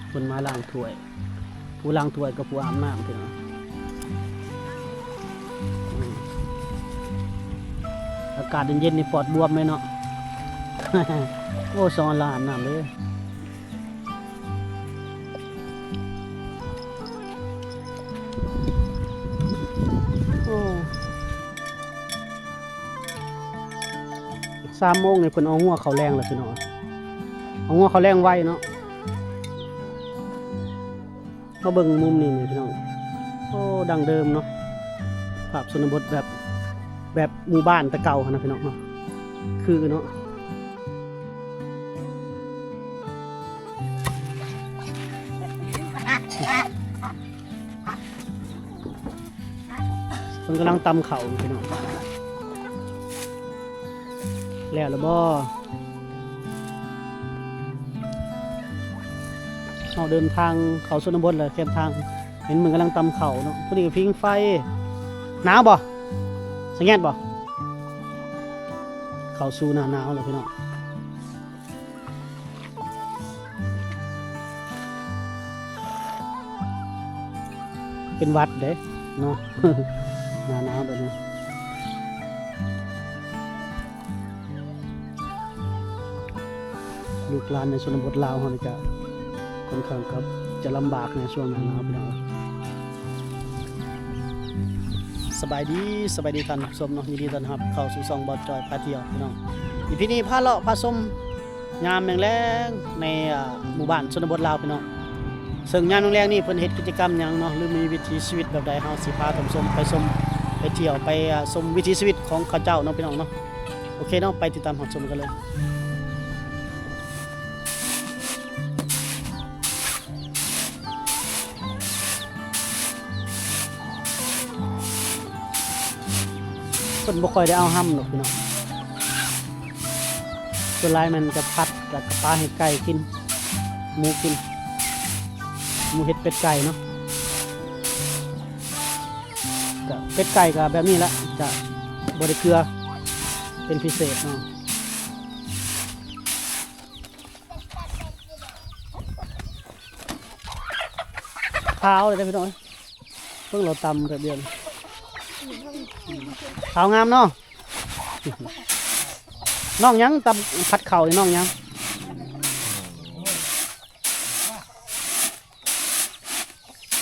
ເພິ່ນມາລ້າງຖ້ວຍ ຜູ້ລ້າງຖ້ວຍກັບຜູ້ອາບນ້ຳ ພີ່ນ້ອງ. ອືມ ອາກາດເຢັນໆ ນີ້ປອດບວມເລີຍເນາະ. ໂອ້ ສອງອັນລາອາບນ້ຳເດ້. ໂອ້ ສາມໂມງນີ້ເພິ່ນເອົາງົວເຂົ້າແລງແລ້ວ ພີ່ນ້ອງ. ເອົາງົວເຂົ້າແລງໄວເນາະ. ມາເບິ່ງມຸມນີ້ນີ້ ພີ່ນ້ອງ. ໂອ້ ດັ້ງເດີມເນາະ ພາບຊົນນະບົດແບບ ແບບໝູ່ບ້ານແຕ່ເກົ່າຫັ້ນນະ ພີ່ນ້ອງເນາະ. ຄືເນາະ ເພິ່ນກຳລັງຕຳເຂົ້າ ພີ່ນ້ອງ. ແລ້ວລະບໍ່? ເຮົາເດີນທາງເຂົ້າຊົນນະບົດແລ້ວ ແຄມທາງ ເຫັນເພິ່ນກຳລັງຕຳເຂົ້າເນາະ. ຜູ້ນີ້ກໍຜິງໄຟ. ໜາວບໍ່? ສະແງດບໍ່? ເຂົ້າສູ່ໜ້າໜາວແລ້ວ ພີ່ນ້ອງ. ເປັນຫວັດເດ້ເນາະ ໜ້າໜາວແບບນີ້. ລູກຫຼານໃນຊົນນະບົດລາວເຮົານີ້ກະຄ່ອນຂ້າງກັບຈະລຳບາກໃນຊ່ວງໜ້າໜາວ ພີ່ນ້ອງ. ສະບາຍດີ ສະບາຍດີທ່ານຜູ້ຊົມເນາະ, ຍິນດີຕ້ອນຮັບເຂົ້າສູ່ຊ່ອງບ່າວຈອຍພາທ່ຽວ ພີ່ນ້ອງ. ອີພີນີ້ພາເລາະພາຊົມ ຍາມແລງໆ ໃນ ອ່າ ໝູ່ບ້ານຊົນນະບົດລາວ ພີ່ນ້ອງ. ເຊິ່ງຍາມແລງໆ ນີ້ເພິ່ນເຮັດກິດຈະກຳຫຍັງເນາະ ຫຼືມີວິຖີຊີວິດແບບໃດ ເຮົາຊິພາທ່ານຜູ້ຊົມໄປຊົມ ໄປທ່ຽວ ໄປ ອ່າ ຊົມວິຖີຊີວິດຂອງເຂົາເຈົ້າເນາະ ພີ່ນ້ອງເນາະ. ໂອເຄເນາະ ໄປຕິດຕາມຮັບຊົມກັນເລີຍ. ເພິ່ນບໍ່ຄ່ອຍໄດ້ເອົາຮຳດອກ ພີ່ນ້ອງ. ສ່ວນຫຼາຍແມ່ນຈະຜັດ ແລ້ວກໍປາໃຫ້ໄກ່ກິນ ໝູກິນ ໝູເຫັດ ເປັດ ໄກ່ເນາະ. ກະເປັດໄກ່ກະແບບນີ້ແຫຼະ ຈະບໍ່ໄດ້ເກືອເປັນພິເສດເນາະ. ຂາວເລີຍເດ້ພີ່ນ້ອງເອີຍ. ເບິ່ງລາວຕຳແບບດຽວ ຂາວງາມເນາະ. ນ້ອງຫຍັງ? ຕຳຜັດເຂົ້ານີ້ນ້ອງຫຍັງ?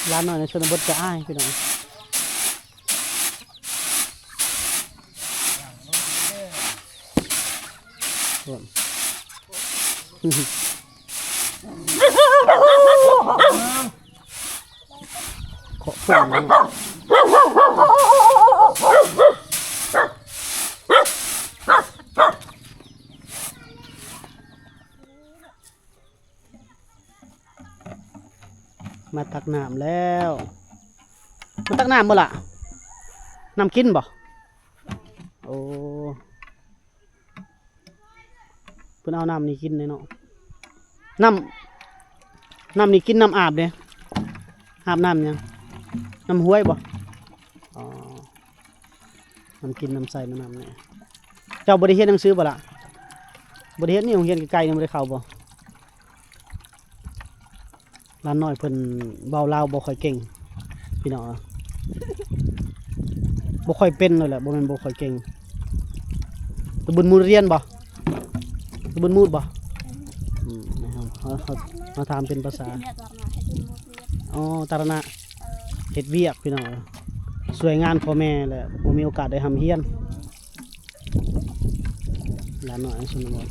ຫຼານນ້ອຍໃນຊົນນະບົດຈະອາຍ ພີ່ນ້ອງ. ເຄາະພຸ້ງ ມາຕັກນ້ຳແລ້ວ. ມາຕັກນ້ຳບໍ່ລະ? ນ້ຳກິນບໍ່? ໂອ້ ເພິ່ນເອົານ້ຳນີ້ກິນເດ້ເນາະ. ນ້ຳ ນ້ຳນີ້ກິນ ນ້ຳອາບເດ້. ອາບນ້ຳຫຍັງ? ນ້ຳຫ້ວຍບໍ່? ອໍ ນ້ຳກິນ ນ້ຳໃຊ້ ມານຳແດ່. ເຈົ້າບໍ່ໄດ້ຮຽນໜັງສືບໍ່ລະ? ບໍ່ໄດ້ຮຽນ. ນີ້ໂຮງຮຽນໃກ້ໆ ນີ້ບໍ່ໄດ້ເຂົ້າບໍ່? ຫຼານນ້ອຍເພິ່ນເວົ້າລາວບໍ່ຄ່ອຍເກັ່ງ ພີ່ນ້ອງເອີຍ. ບໍ່ຄ່ອຍເປັນເລີຍແຫຼະ ບໍ່ແມ່ນບໍ່ຄ່ອຍເກັ່ງ. ຕະບຶນມູດຮຽນບໍ່? ຕະບຶນມູດບໍ່? ອືມ ເຮົາ ເຮົາ ເຮົາຖາມເປັນພາສາ ອໍ ຕາລະນະ ເຮັດວຽກ ພີ່ນ້ອງເອີຍ. ຊ່ວຍງານພໍ່ແມ່ແຫຼະ ບໍ່ມີໂອກາດໄດ້ຮ່ຳຮຽນ. ຫຼານນ້ອຍຊົນນະບົດ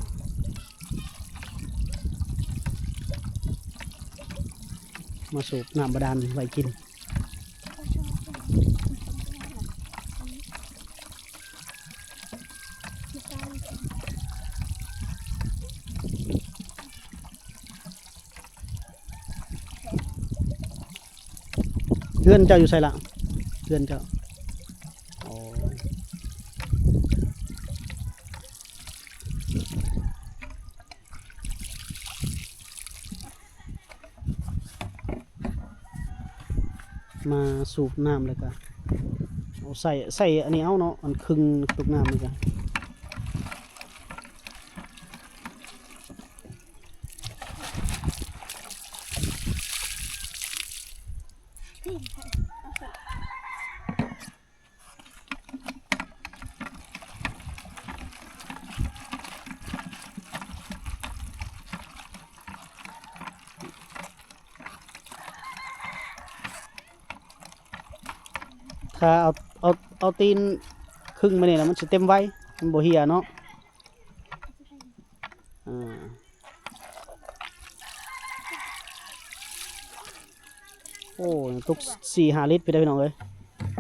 ມາສູບນ້ຳບາດານໄວ້ກິນ. ເຮືອນເຈົ້າຢູ່ໃສລະ? ເຮືອນເຈົ້າ ອໍ ມາສູບນ້ຳແລ້ວກະເອົາໃສ່ ໃສ່ອັນນີ້ເອົາເນາະ ອັນຄຶ່ງຕຸກນ້ຳນີ້ກະ. ຖ້າເອົາ ເອົາ ເອົາຕີນຄຶ່ງມານີ້ລະ ມັນຊິເຕັມໄວ ມັນບໍ່ເຫ່ຍເນາະ. ອ່າ ໂອ້ ຕົກສີ່ຫ້າລິດພຸ້ນເດ້ ພີ່ນ້ອງເອີຍ.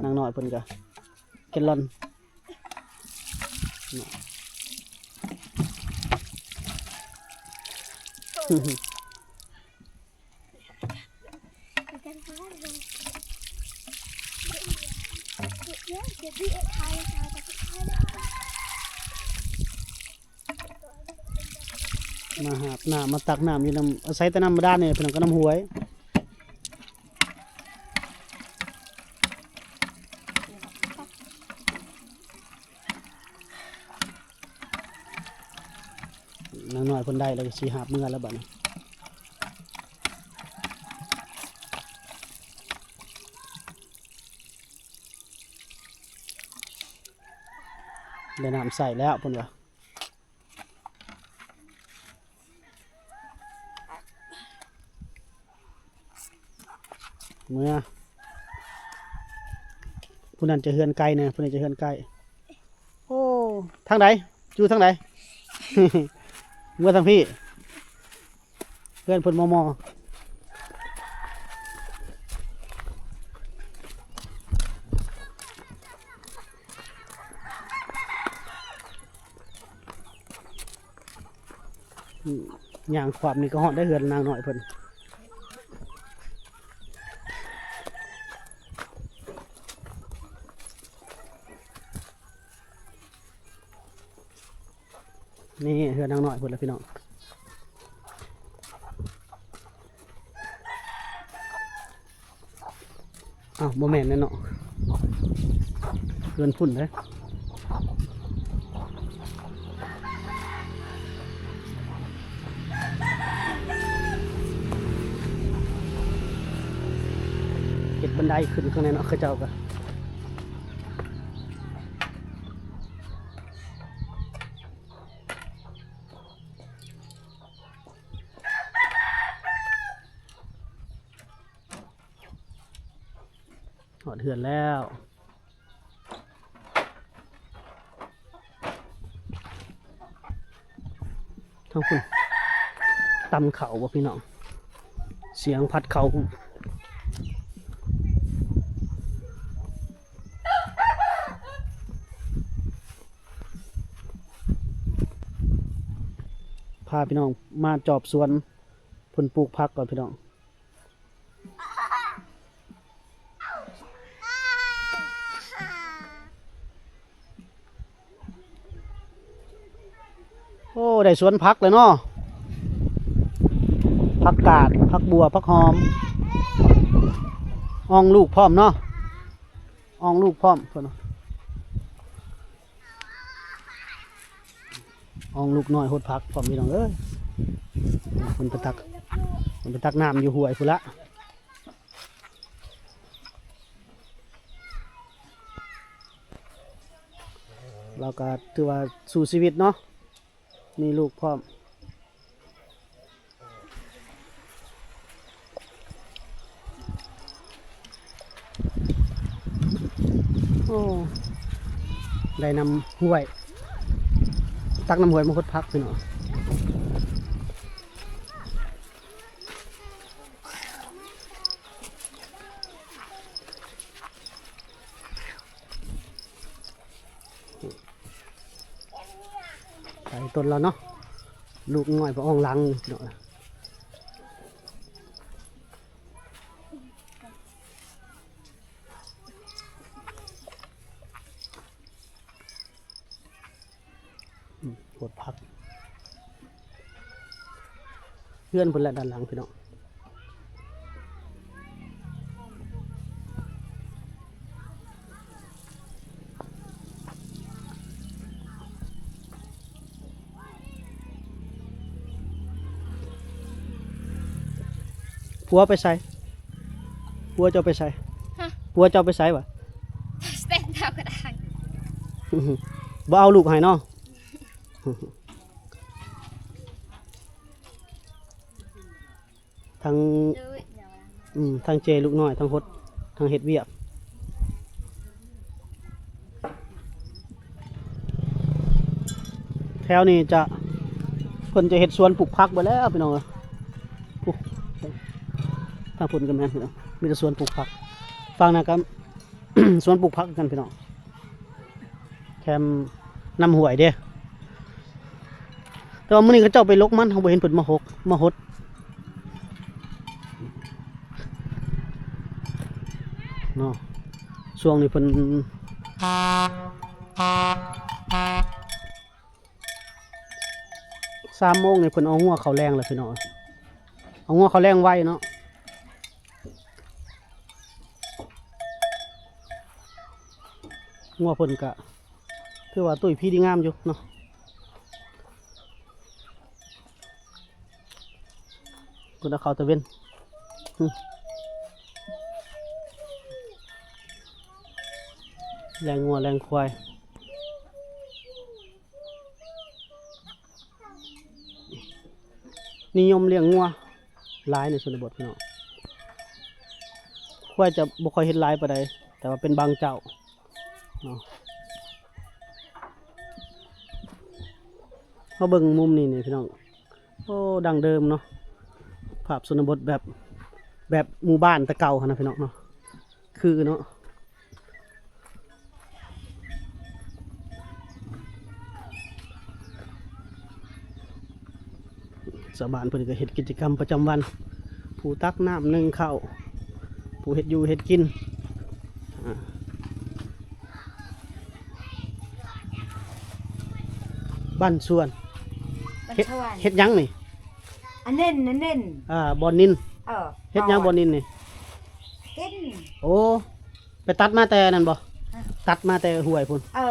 ນາງນ້ອຍເພິ່ນກະ ແກນລອນ ມາຫາບນ້ຳ ມາຕັກນ້ຳຢູ່ນຳ ອາໄສແຕ່ນ້ຳບາດານນີ້ ພີ່ນ້ອງ ກັບນ້ຳຫ້ວຍ. ນາງນ້ອຍເພິ່ນໄດ້ແລ້ວ ຊິຫາບເມືອແລ້ວບັດນີ້ ໄດ້ນ້ຳໃຊ້ແລ້ວເພິ່ນວ່າ. ເມືອ ຜູ້ນັ້ນຈະເຮືອນໄກແດ່ ຜູ້ນີ້ຈະເຮືອນໃກ້. ໂອ້ ທາງໃດ? ຢູ່ທາງໃດ? ເມືອທາງພີ້ ເຮືອນເພິ່ນມໍ່ໆ. ອືມ ຍ່າງຂວາມນີ້ກໍຮອດໄດ້ເຮືອນນາງນ້ອຍເພິ່ນ. ນີ້ເຮືອນນາງນ້ອຍພຸ້ນລະພີ່ນ້ອງ. ອ້າວ ບໍ່ແມ່ນແນ່ເນາະ ເຮືອນພຸ້ນເດ້. ເຮັດບັນໄດຂຶ້ນຂ້າງໃນເນາະ ເຂົາເຈົ້າກະ. ຮອດເຮືອນແລ້ວ. ທາງພຸ້ນ ຕຳເຂົ້າບໍ່ພີ່ນ້ອງ? ສຽງພັດເຂົ້າ. ພາພີ່ນ້ອງມາຈອບສວນ ເພິ່ນປູກຜັກກ່ອນພີ່ນ້ອງ. ໂອ້ ໄດ້ສວນຜັກແລ້ວເນາະ ຜັກກາດ ຜັກບົ່ວ ຜັກຫອມ ອອງລູກພ້ອມເນາະ ອອງລູກພ້ອມເພິ່ນ. ອອງລູກນ້ອຍຫົດຜັກພ້ອມພີ່ນ້ອງເອີຍ. ເພິ່ນໄປຕັກ ເພິ່ນໄປຕັກນ້ຳຢູ່ຫ້ວຍພຸ້ນລະ. ລາວກະຖືວ່າສູ້ຊີວິດເນາະ ມີລູກພ້ອມ. ໂອ້ ໄດ້ນ້ຳຫ້ວຍ ຕັກນ້ຳຫ້ວຍມາຫົດຜັກພີ່ນ້ອງ. ໄປຕົ້ນລາວເນາະ ລູກນ້ອຍພະອອງຫຼັງເນາະ. ອືມ ໂພດຜັກ ເຮືອນເພິ່ນແຫຼະດ້ານຫຼັງພີ່ນ້ອງ. ຜົວໄປໃສ? ຜົວເຈົ້າໄປໃສ? ຮະ? ຜົວເຈົ້າໄປໃສຫວາ? ແຕ່ງເອົາກະດາງ ບໍ່ເອົາລູກໃຫ້ເນາະ. ທັງ ອືມ ທັງເຈລູກນ້ອຍ ທັງຫົດ ທັງເຮັດວຽກ. ແຖວນີ້ຈະ ເພິ່ນຈະເຮັດສວນປູກຜັກເບິດແລ້ວພີ່ນ້ອງເອີຍ. ໂອ້ ທາງພຸ້ນກໍແມ່ນພີ່ນ້ອງ ມີແຕ່ສວນປູກຜັກ. ຝັ່ງນັ້ນກໍ ສວນປູກຜັກຄືກັນພີ່ນ້ອງ ແຄມນ້ຳຫ້ວຍເດ້. ແຕ່ວ່າມື້ນີ້ເຂົາເຈົ້າໄປຫຼົກມັນ ເຮົາບໍ່ເຫັນເພິ່ນມາຫົກ ມາຫົດເນາະ. ຊ່ວງນີ້ເພິ່ນ ສາມໂມງນີ້ເພິ່ນເອົາງົວເຂົ້າແລງແລ້ວພີ່ນ້ອງ. ເອົາງົວເຂົ້າແລງໄວເນາະ. ງົວເພິ່ນກະຖືວ່າຕຸ້ຍພີດີງາມຢູ່ເນາະ. ເພິ່ນເອົາເຂົ້າຕາເວັນ ອື ແລງງົວແລງຄວາຍ. ນິຍົມລ້ຽງງົວຫຼາຍໃນຊົນນະບົດພີ່ນ້ອງ. ຄວາຍຈະບໍ່ຄ່ອຍເຫັນຫຼາຍປານໃດ ແຕ່ວ່າເປັນບາງເຈົ້າເນາະ. ມາເບິ່ງມຸມນີ້ນີ້ພີ່ນ້ອງ. ໂອ້ ດັ້ງເດີມເນາະ ພາບຊົນນະບົດແບບ ແບບໝູ່ບ້ານແຕ່ເກົ່າຫັ້ນນະພີ່ນ້ອງເນາະ. ຄືເນາະ ຊາວບ້ານເພິ່ນກໍເຮັດກິດຈະກຳປະຈຳວັນ ຜູ້ຕັກນ້ຳ ໜຶ້ງເຂົ້າ ຜູ້ເຮັດຢູ່ເຮັດກິນ. ອາ ບ້ານສວນ ບ້ານສວນ ເຮັດ ເຮັດຫຍັງນີ້? ອັນນັ້ນ ອັນນັ້ນ ອ່າ ບ່ອນນິນ ເອີ ເຮັດຫຍັງບ່ອນນິນນີ້? ກິນ ໂອ້ ໄປຕັດມາແຕ່ນັ້ນບໍ່? ຮະ ຕັດມາແຕ່ຫ້ວຍພຸ້ນ? ເອີ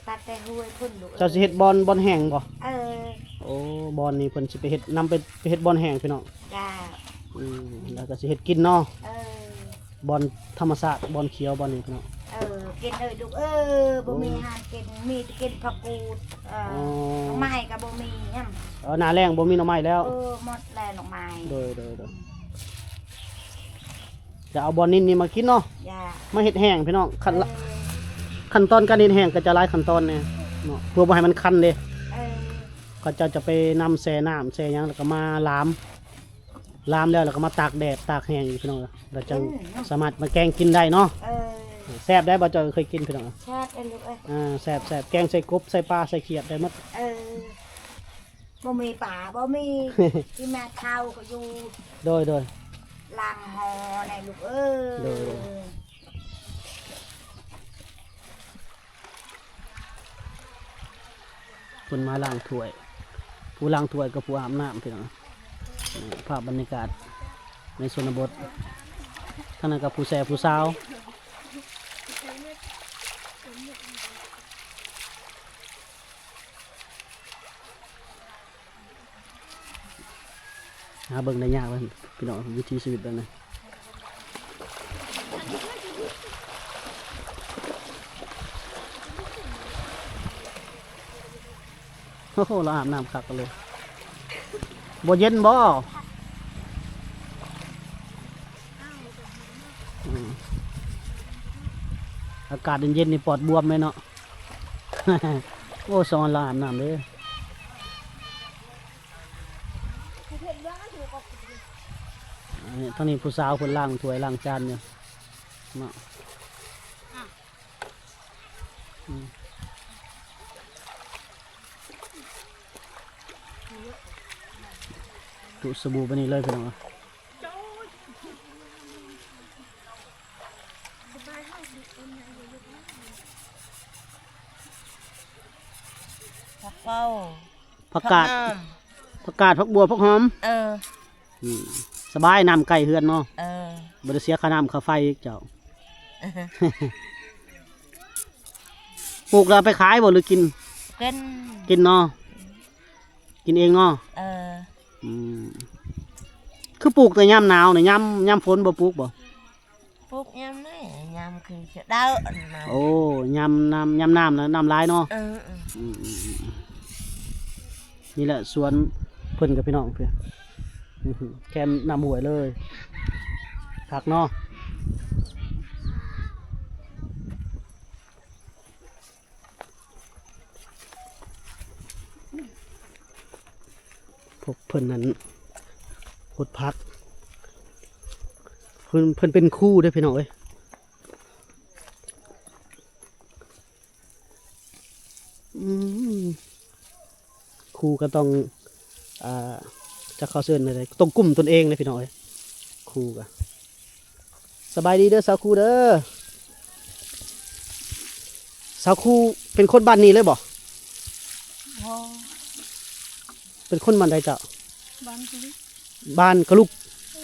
ຕັດແຕ່ຫ້ວຍພຸ້ນລູກເອີຍ. ເຈົ້າຊິເຮັດບ່ອນ ບ່ອນແຫ້ງບໍ່? ເອີ ໂອ້ ບ່ອນນີ້ເພິ່ນຊິໄປເຮັດ ນຳໄປ ໄປເຮັດບ່ອນແຫ້ງພີ່ນ້ອງ. ຈ້າ ອືມ ແລ້ວກໍຊິເຮັດກິນເນາະ. ເອີ ບ່ອນທຳມະຊາດ ບ່ອນຂຽວ ບ່ອນນີ້ພີ່ນ້ອງ. ເອີ ກິນເອີຍລູກເອີຍ ບໍ່ມີ ໂອ້ ອາຫານກິນ ມີແຕ່ກິນຜັກກູດ. ເອີ ອໍ ໜໍ່ໄມ້ກໍບໍ່ມີຫຍັງ. ເອີ ໜ້າແລ້ງບໍ່ມີໜໍ່ໄມ້ແລ້ວ. ເອີ ໝົດແລ້ວໜໍ່ໄມ້. ໂດຍ ໂດຍ ໂດຍ. ຈະເອົາບ່ອນນິນນີ້ມາກິນເນາະ. ຢ່າ ມາເຮັດແຫ້ງພີ່ນ້ອງ. ຂັ້ນ ເອີ ຂັ້ນຕອນການເຮັດແຫ້ງກໍຈະຫຼາຍຂັ້ນຕອນແດ່ເນາະ ເພື່ອບໍ່ໃຫ້ມັນຄັນເດ້. ເອີ ເຂົາເຈົ້າຈະໄປນຳແຊ່ນ້ຳແຊ່ຫຍັງ ແລ້ວກໍມາລາມ ລາມແລ້ວ ແລ້ວກໍມາຕາກແດດຕາກແຫ້ງອີກພີ່ນ້ອງ ແລ້ວຈັ່ງ ອືມ ສາມາດມາແກງກິນໄດ້ເນາະ. ເອີ ແຊບໄດ໋ ບ່າວຈ້ອຍເຄີຍກິນພີ່ນ້ອງ. ແຊບເດ້ລູກເອີຍ. ອ່າ ແຊບໆ ແກງໃສ່ກົບ ໃສ່ປາ ໃສ່ຂຽດໄດ້ໝົດ. ເອີ ບໍ່ມີປາ ບໍ່ມີ ທີ່ແມ່ເຖົ້າກໍຢູ່. ໂດຍ ໂດຍ ລ້າງຫໍແດ່ລູກເອີຍ. ໂດຍ ໂດຍ. ເພິ່ນມາລ້າງຖ້ວຍ ຜູ້ລ້າງຖ້ວຍກັບຜູ້ອາບນ້ຳພີ່ນ້ອງ. ນີ້ພາບບັນຍາກາດໃນຊົນນະບົດ ທາງນັ້ນກໍຜູ້ແຊ່ຜູ້ຊາວ. ຫາເບິ່ງໄດ້ຍາກເລີຍພີ່ນ້ອງ ວິຖີຊີວິດແບບນີ້. ໂອ້ໂຫ ລາວອາບນ້ຳຄັກເລີຍ ບໍ່ເຢັນບໍ່? ອືມ ອາກາດເຢັນໆ ນີ້ປອດບວມເລີຍເນາະ. ໂອ້ ສອນລາວອາບນ້ຳເດ້. ອັນນີ້ ທາງນີ້ຜູ້ສາວເພິ່ນລ້າງຖ້ວຍລ້າງຈານຢູ່ເນາະ. ອືມ ຕຸສະບູບາດນີ້ເລີຍພີ່ນ້ອງ. ຜັກເປົ້າ ຜັກກາດ ຜັກຫອມ ຜັກກາດ ຜັກບົວ ຜັກຫອມ. ເອີ ອືມ ສະບາຍ ນ້ຳໃກ້ເຮືອນເນາະ. ເອີ ບໍ່ໄດ້ເສຍຄ່ານ້ຳຄ່າໄຟອີກເຈົ້າ. ປູກແລ້ວເອົາໄປຂາຍບໍ່ ຫຼືກິນ? ກິນ ກິນເນາະ ກິນເອງເນາະ. ເອີ ອືມ ຄືປູກແຕ່ຍາມໜາວນີ້ ຍາມ ຍາມຝົນບໍ່ປູກບໍ່? ປູກຍາມໃດ ຍາມຄືຈະເດີນນະ. ໂອ້ ຍາມນ້ຳ ຍາມນ້ຳນະ ນ້ຳຫຼາຍເນາະ. ເອີ ອືມ ນີ້ແຫຼະສວນເພິ່ນກັບພີ່ນ້ອງເພິ່ນ ແຄມນ້ຳຫ້ວຍເລີຍ ຄັກເນາະ. ເ ເພິ່ນນັ້ນຫົດຜັກ ເພິ່ນ ເພິ່ນເປັນຄູເດ້ພີ່ນ້ອງເອີຍ. ອືມ ຄູກໍຕ້ອງ ອ່າ ຈັກເຂົາເອີ້ນແນວໃດ ຕ້ອງກຸ້ມຕົນເອງເດ້ພີ່ນ້ອງເອີຍ ຄູກໍ. ສະບາຍດີເດີສາວຄູເດີ. ສາວຄູເປັນຄົນບ້ານນີ້ເລີຍບໍ່? ບໍ່ ເປັນຄົນບ້ານໃດເຈົ້າ? ບ້ານກະລຸກ ບ້ານກະລຸກ.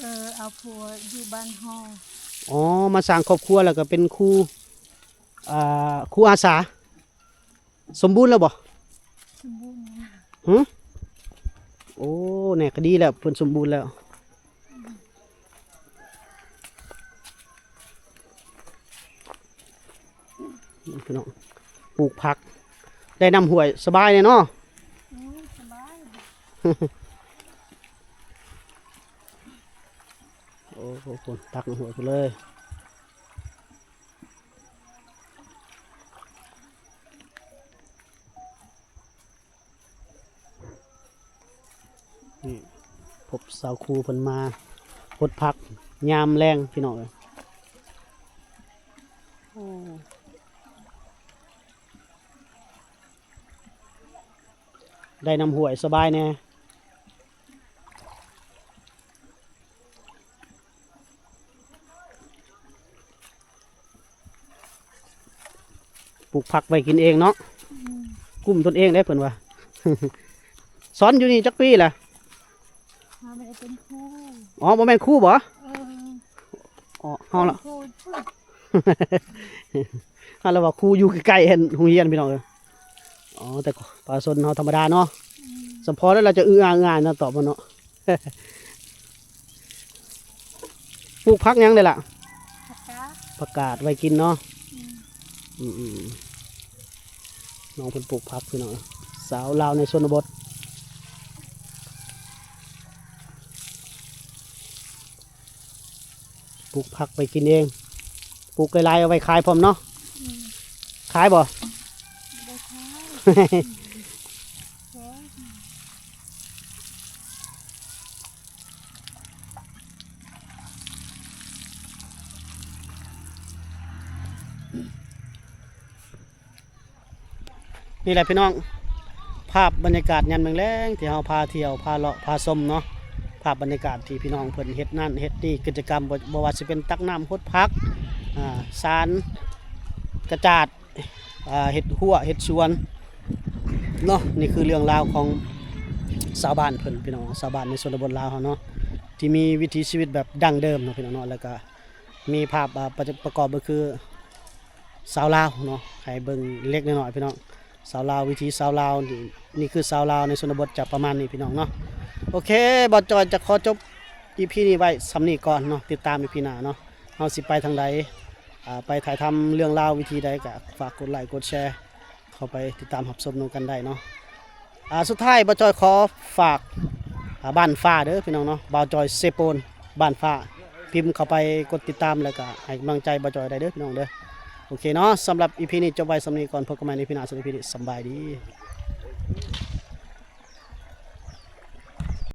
ເອີ ເອົາຜົວຢູ່ບ້ານຫໍ່. ອໍ ມາສ້າງຄອບຄົວແລ້ວກໍເປັນຄູ ອ່າ ຄູອາສາ. ສົມບູນແລ້ວບໍ່? ສົມບູນແລ້ວ. ຫື? ໂອ້ ແນ່ກໍດີແລ້ວ ເພິ່ນສົມບູນແລ້ວ. ພີ່ນ້ອງ ປູກຜັກ ໄດ້ນ້ຳຫ້ວຍ ສະບາຍແນ່ເນາະ. ໂອ້ຍ ສະບາຍ. ໂອ້ໂຫ ຕັກນ້ຳຫ້ວຍພຸ້ນເລີຍ. ນີ້ ພົບສາວຄູເພິ່ນມາຫົດຜັກຍາມແລງພີ່ນ້ອງເອີຍ. ໂອ້ ໄດ້ນ້ຳຫ້ວຍສະບາຍແນ່. ປູກຜັກໄວ້ກິນເອງເນາະ. ອືມ ກຸ້ມຕົນເອງເດ້ເພິ່ນວ່າ. ສອນຢູ່ນີ້ຈັກປີລະ? ຫາໄດ້ເປັນຄູ. ອໍ ບໍ່ແມ່ນຄູບໍ? ເອີ ອໍ ເຮົາລະ ເປັນຄູ. ເຮົາລະວ່າຄູຢູ່ໃກ້ໆ ອັນ ໂຮງຮຽນພີ່ນ້ອງເອີຍ. ອໍ ແຕ່ປະຊາຊົນເຮົາທຳມະດາເນາະ. ອືມ ສຳພໍແລ້ວລາວຈະອືອາອືອອາເນາະ ຕອບບໍ່ເນາະ. ປູກຜັກຫຍັງໄດ້ລະ? ຜັກກາດ ຜັກກາດໄວ້ກິນເນາະ. ອືມ ອືມໆ ນ້ອງເພິ່ນປູກຜັກພີ່ນ້ອງ ສາວລາວໃນຊົນນະບົດ. ປູກຜັກໄວ້ກິນເອງ ປູກຫຼາຍໆ ເອົາໄວ້ຂາຍພ້ອມເນາະ. ອືມ ຂາຍບໍ່? ບໍ່ຂາຍ. ນີ້ແຫຼະພີ່ນ້ອງ ພາບບັນຍາກາດຍາມແລງໆ ທີ່ເຮົາພາທ່ຽວ ພາເລາະ ພາຊົມເນາະ. ພາບບັນຍາກາດທີ່ພີ່ນ້ອງເພິ່ນເຮັດນັ້ນເຮັດນີ້ ກິດຈະກຳ ບໍ່ ບໍ່ວ່າຊິເປັນຕັກນ້ຳ ຫົດຜັກ ອ່າ ສານ ກະຈາດ ອ່າ ເຮັດຮົ້ວ ເຮັດສວນເນາະ. ນີ້ຄືເລື່ອງລາວຂອງຊາວບ້ານເພິ່ນ ພີ່ນ້ອງ ຊາວບ້ານໃນຊົນນະບົດລາວເຮົາເນາະ ທີ່ມີວິຖີຊີວິດແບບດັ້ງເດີມເນາະ ພີ່ນ້ອງເນາະ. ແລ້ວກະ ມີພາບ ອ່າ ປະ ປະກອບກໍຄືຊາວລາວເນາະ ໃຫ້ເບິ່ງເລັກໆນ້ອຍໆ ພີ່ນ້ອງ ຊາວລາວ ວິຖີຊາວລາວ. ນີ້ ນີ້ຄືຊາວລາວໃນຊົນນະບົດຈະປະມານນີ້ ພີ່ນ້ອງເນາະ. ໂອເຄ ບ່າວຈອຍຈະຂໍຈົບອີພີນີ້ໄວ້ສ່ຳນີ້ກ່ອນເນາະ. ຕິດຕາມອີພີໜ້າເນາະ ເຮົາຊິໄປທາງໃດ ອ່າ ໄປຖ່າຍທຳເລື່ອງລາວວິທີໃດ ກໍຝາກກົດໄລກົດແຊ ເຂົ້າໄປຕິດຕາມຮັບຊົມນຳກັນໄດ້ເນາະ. ອ່າ ສຸດທ້າຍ ບ່າວຈອຍຂໍຝາກ ອ່າ ບ້ານຟ້າເດີພີ່ນ້ອງເນາະ ບ່າວຈອຍເຊໂປນ ບ້ານຟ້າ. ພິມເຂົ້າໄປກົດຕິດຕາມ ແລ້ວກະໃຫ້ກຳລັງໃຈບ່າວຈອຍໄດ້ເດີພີ່ນ້ອງເດີ. ໂອເຄເນາະ ສຳລັບອີພີນີ້ຈົບໄວ້ສ່ຳນີ້ກ່ອນ ພົບກັນໃໝ່ໃນອີພີໜ້າ. ສຳລັບອີພີນີ້ ສຳບາຍດີ.